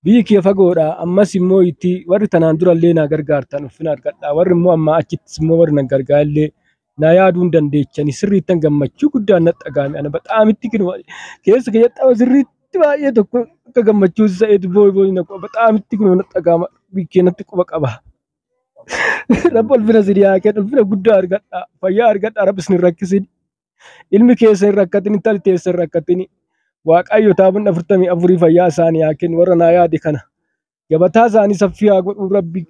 Biyyi kiyya fagoodha. Ammas immoo itti warri tanaan durallee na gargaartan ulfina argadha. Warri immoo amma achittis immoo warri na gargaarallee na yaaduu hin dandeechani. Sirriittan gammachuu guddaan natti dhagahame. Ana baxaamitti keessa kiyyatti amma sirriitti baay'ee tokko akka gammachuu sa'eetu booyi booyi na quba. Baxaamitti kunoo natti dhagahama. Biyyi kee natti quba qaba. Rabbi ulfina isin haa kennu. Ulfina guddaa argadha. Fayyaa argadha. Rabbi isin hin rakkisin. Ilmi keessa hin rakkatin. Intalli teessa hin rakkatin. Waaqayyo taabonni 44 fayyaa isaanii haa kennu. Warra naa yaade kana. Gabataa isaanii saffii haa godhu Rabbi.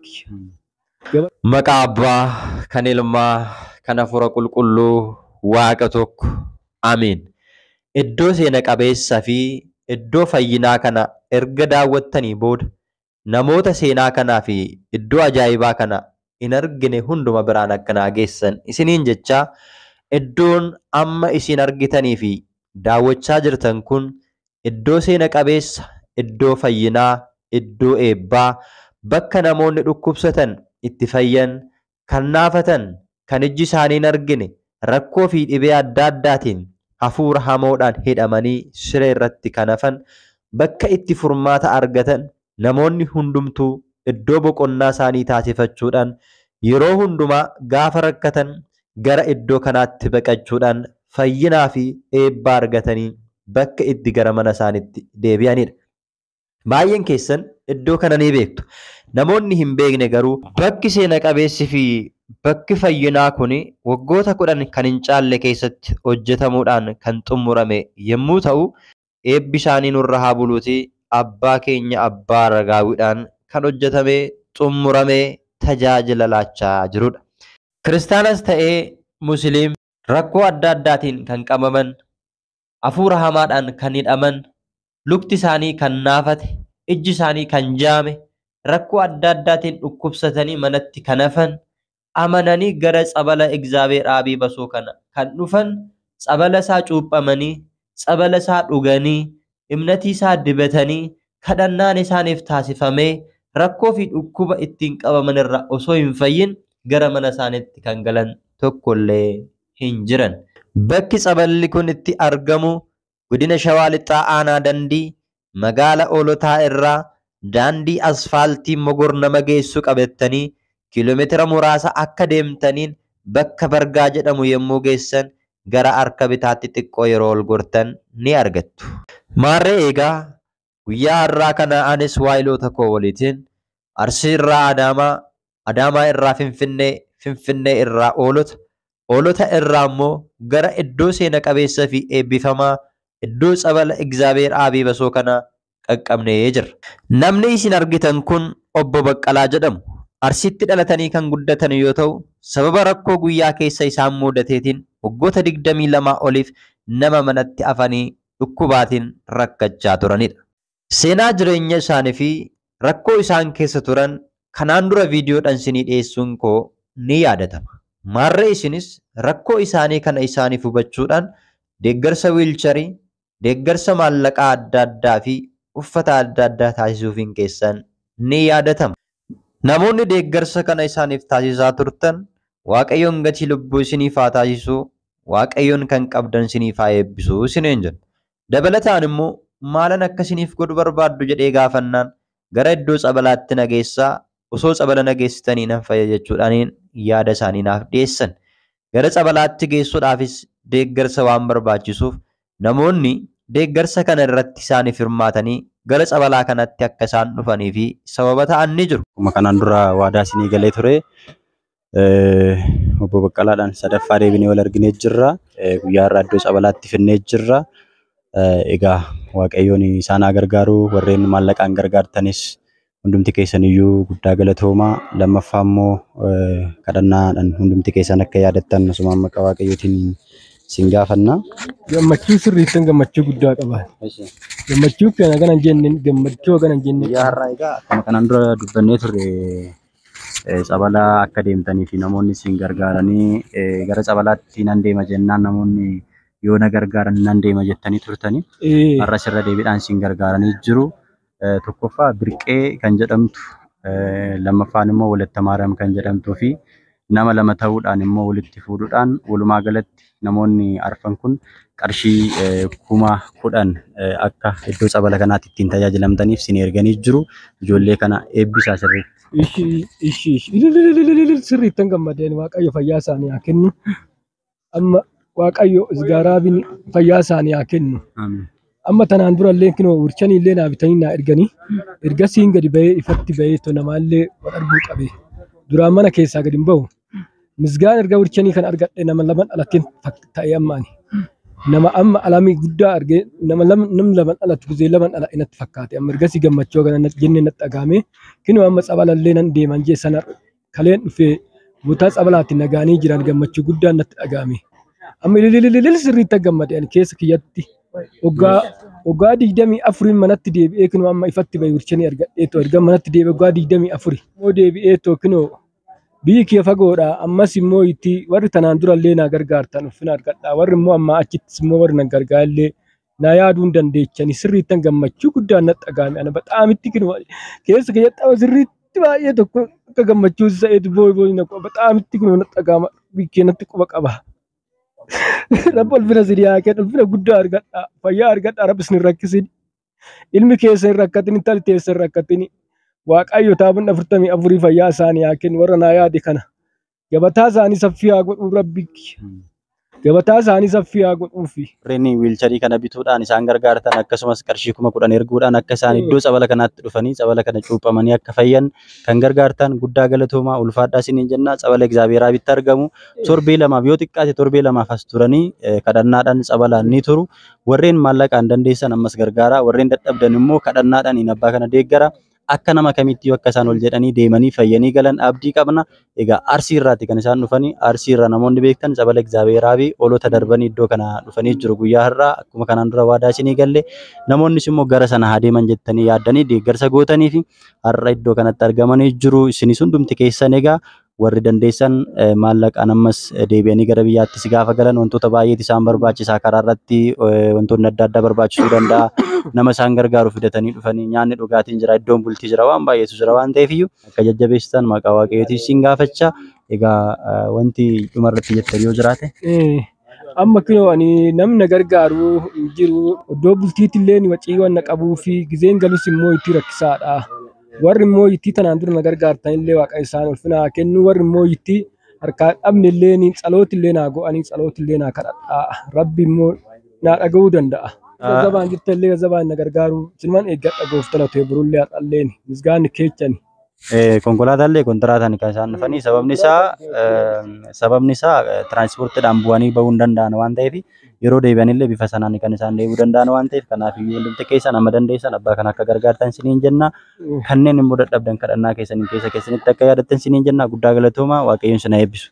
Maqaa Abbaa, kan Ilmaa, kan Hafuura Qulqulluu, Waaqa tokko. Ameen. Iddoo seena qabeessa fi iddoo fayyinaa kana erga daawwattanii booda namoota seenaa kanaa fi iddoo ajaa'ibaa kana hin argine hunduma biraan akka naa geessan isiniin jechaa, iddoon amma isin argitanii fi daawwachaa jirtan kun iddoo seena qabeessa, iddoo fayyinaa, iddoo eebbaa, bakka namoonni dhukkubsatan itti fayyan, kan naafatan, kan ijji isaanii hin argine, rakkoo fi dhibee adda addaatiin hafuura hamoodhaan hidhamanii siree irratti kan hafan, bakka itti furmaata argatan, namoonni hundumtuu iddoo boqonnaa isaanii taasifachuudhaan yeroo hundumaa gaafa rakkatan gara iddoo kanaatti baqachuudhaan fayyinaa fi eebba argatanii bakka itti gara mana isaaniitti deebi'anidha. Baay'een keessan iddoo kana ni beektu. Namoonni hin beekne garuu bakki seena qabeessi fi bakki fayyinaa kun waggoota 10 kan hin caalle keessatti hojjetamuudhaan kan xumurame yommuu ta'u, eebbi isaanii nurra haa buluuti abbaa keenya Abbaa Aragaawiidhaan kan hojjetame xumuramee tajaajila laachaa jirudha. Kiristaanas ta'ee Musliim rakkoo adda addaatiin kan qabaman, hafuura hamaadhaan kan hidhaman, lukti isaanii kan naafate, ijji isaanii kan jaame, rakkoo adda addaatiin dhukkubsatanii manatti kan hafan, amananii gara tsabala Egzaabeer Aabii Basoo kana kan dhufan, tsabala isaa cuuphamanii, tsabala isaa dhuganii, imnatii isaa dibatanii, kadhannaan isaaniif taasifamee rakkoo fi dhukkuba ittiin qabaman irraa osoo hin fayyin gara mana isaaniitti kan galan tokkollee hin jiran. Bakki tsaballi kun itti argamu godina Shawaa Lixaa Aanaa Dandii magaala Oolotaa irraa daandii asfaaltii Mogor nama geessu qabattanii kiiloomeetira muraasa akka deemtaniin bakka Bargaa jedhamu yommuu geessan gara harka bitaatti xiqqoo yeroo ol gortan ni argattu. Maarree eegaa guyyaa har'aa kana anis waayiloota koo waliitiin Arsii irraa Adaamaa, Adaamaa irraa Finfinnee, Finfinnee irraa Oolota, Oolota irraa immoo gara iddoo seena qabeessa fi eebbifamaa iddoo tsabala Egzaabeer Aabii Basoo kana qaqqabnee jirra. Namni isin argitan kun Obbo Baqqalaa jedhamu. Arsiitti dhalatanii kan guddatan yoo ta'u, sababa rakkoo guyyaa keessa isaan muudateetiin waggoota 22 oliif nama manatti hafanii dhukkubaatiin rakkachaa turanidha. Seenaa jireenya isaanii fi rakkoo isaan keessa turan kanaan dura viidiyoodhaan isinii dhiyeessuun koo ni yaadatama. Maarree isinis rakkoo isaanii kana isaaniif hubachuudhaan deeggarsa wiilcharii, deeggarsa maallaqaa adda addaa fi uffata adda addaa taasisuufiin keessan ni yaadatama. Namoonni deeggarsa kana isaaniif taasisaa turtan Waaqayyoon gatii lubbuu isiniif haa taasisu, Waaqayyoon kan qabdan isiniif haa eebbisu isiniin jenna. Dabalataan immoo maalan akka isiniif godhu barbaaddu jedhee gaafannaan gara iddoo tsabalaatti na geessaa, osoo tsabala na geessitanii nan fayya jechuudhaaniin yaada isaanii naaf dhiyeessan. Gara tsabalaatti geessuudhaafis deeggarsa waan barbaachisuuf namoonni deeggarsa kana irratti isaaniif hirmaatanii gara tsabalaa kanatti akka isaan dhufanii fi sababa ta'an ni jiru. Akkuma kanaan dura waadaa isinii galee ture, Obbo Baqqalaadhaan sadaffaa deebinee wal arginee jirra. Guyyaa har'aa iddoo tsabalaatti finnee jirra. Egaa Waaqayyoon isaan haa gargaaru. Warreen maallaqaan gargaartanis hundumti keessan iyyuu guddaa galatoomaa. Lammaffaa immoo kadhannaadhaan hundumti keessan akka yaadattan asumaan maqaa Waaqayyootiin isin gaafanna. Gammachuu sirriittan gammachuu guddaa qaba. Gammachuu kana kana hin jenne, gammachuu kana hin jenne. Guyyaa har'aa egaa akkuma kanaan dura dubbannee turre tsabala akka deemtanii fi namoonni isin gargaaranii gara tsabalaatti nan deema jennaan namoonni yoo na gargaaran nan deema jettanii turtanii. Har'as irra deebiidhaan isin gargaaranii jiru. Tokkoffaa Birqee kan jedhamtu, lammaffaan immoo Walatta Maariyaam kan jedhamtuu fi Nama lama ta'uudhaan immoo walitti fuudhuudhaan walumaa galatti namoonni arfan kun qarshii 10,000 akka iddoo tsabala kanaatti ittiin tajaajilamtaniif isin erganii jiru. Ijoollee kana eebbisaa sirriitti. Ishi ishi ishi sirriittan gammadeen Waaqayyo fayyaa isaanii haa kennu. Amma Waaqayyo isgaaraabin fayyaa isaanii haa kennu. Amma tanaan durallee kinoo wurchanii illee naa bitanii naa erganii ergasiin gadi bahee ifatti bahee to namaallee wal arguu qabe. Duraan mana keessaa gadi hin bahu. Misgaan erga wurchanii kan argadhe nama laman alattiin ta'ee amma ani. Nama amma alamii guddaa argee nama namni laman alatti guzee laman ala inatti fakkaate. Amma ergasii gammachuu kana jennee natti dhagahame. Kinoo amma tsabalallee nan deeman jee sana kaleen dhufee bootaa tsabalaatti nagaanii jiran gammachuu guddaan natti dhagahame. Amma ililililil sirriitti gammade ani keessa kiyyatti. Waggaa 24 manatti deebi'ee kinoo amma ifatti bahe wurchanii argadhee erga manatti deebi'ee waggaa 24. Immoo deebi'ee too kinoo biyyi kiyya fagoodha. Ammas immoo itti warri tanaan durallee naa gargaartan ulfina argadha. Warri immoo amma achittis immoo warri na gargaarallee naa yaaduu hin dandeechani. Sirriittan gammachuu guddaan natti dhagahame. Ana baxaamitti kinoo keessa kiyyatti amma sirriitti baay'ee tokko akka gammachuu sa'eetu booyi booyi na quba baxaamitti kinoo natti dhagahama. Biyyi kiyya natti quba qaba. Rabbi ulfina isin haa kennu, ulfina guddaa argadha, fayyaa argadha, Rabbi isin hin rakkisin. Ilmi keessa hin rakkatin, intalli teessa hin rakkatin. Waaqayyo taabonni 44 fayyaa isaanii haa kennu warra naa yaade kana. Gabataa isaanii saffii haa godhuu Rabbi. Gabataa isaanii saffii haa godhuufi. Warreen wiilcharii kana bituudhaan isaan gargaartan akkasumas qarshii 10,000 erguudhaan akka isaan iddoo tsabala kanaatti dhufanii tsabala kana cuuphamanii akka fayyan kan gargaartan guddaa galatoomaa ulfaadhaa isiniin jenna. Tsabala Egzaabeeraa bitti argamu. Torbee lamaaf yoo xiqqaate torbee lamaaf as turanii kadhannaadhaan tsabalaan ni turu. Warreen maallaqaan dandeessan ammas gargaara. Warreen dadhabdan immoo kadhannaadhaan hin abbaa kana deeggara. Akka nama kamitti akka isaan ol jedhanii deemanii fayyanii galan abdii qabna. Egaa Arsii irraati kan isaan dhufanii. Arsii irraa namoonni beektan tsabala Egzaabeeraa fi olota darbanii iddoo kana dhufanii jiru guyyaa har'aa. Akkuma kanaan dura waadaa isinii galle namoonnis immoo gara sana haa deeman jettanii yaaddanii deeggarsa gootanii fi har'a iddoo kanatti argamanii jiru. Isinis hundumti keessan egaa warri dandeessan maallaqaan ammas deebi'anii gara biyyaattis gaafa galan wantoota baay'eetu isaan barbaachisaa karaa irratti wantoonni adda addaa barbaachisuu danda'a. Nama isaan gargaaru fidatanii dhufanii nyaanni dhugaatiin jira, iddoon bultii jira, waan baay'eetu jira waan ta'eef iyyuu akka jajjabeessitan maqaa Waaqayyootiin isin gaafachaa. Egaa wanti dhumarratti jettan yoo jiraate. Amma kinoo ani namni na gargaaru hin jiru. Iddoo bultiitti illee wacii waan na qabuu fi gizeen galus immoo itti rakkisaadha. Warri immoo itti tanaan dura na gargaartan illee Waaqa isaan ulfina haa kennu. Warri immoo itti harkaa dhabne illee tsalooti illee naa go'anii tsalooti illee naa kadhadhaa. Rabbi immoo naa dhaga'uu danda'a. Gazabaan jirta illee gazabaan na gargaaru. Sinumaan eeggadha gooftaa latee burullee har'alleen misgaanni keechani. Konkolaataan kontiraataan kan isaan dhufanii sababni isaa tiraanspoortiidhaan bu'anii bahuu hin danda'an waan ta'eef yeroo deebi'an illee bifa sanaan kan isaan deebi'uu danda'an waan ta'eef kanaaf iyyuu hundumti keessan amma dandeessan abbaa kana akka gargaartan isiniin jenna. Kanneen immoo dadhabdan kadhannaa keessaniin keessa keessanitti akka yaadattan isiniin jenna. Guddaa galatoomaa Waaqayyoon isin haa eebbisu.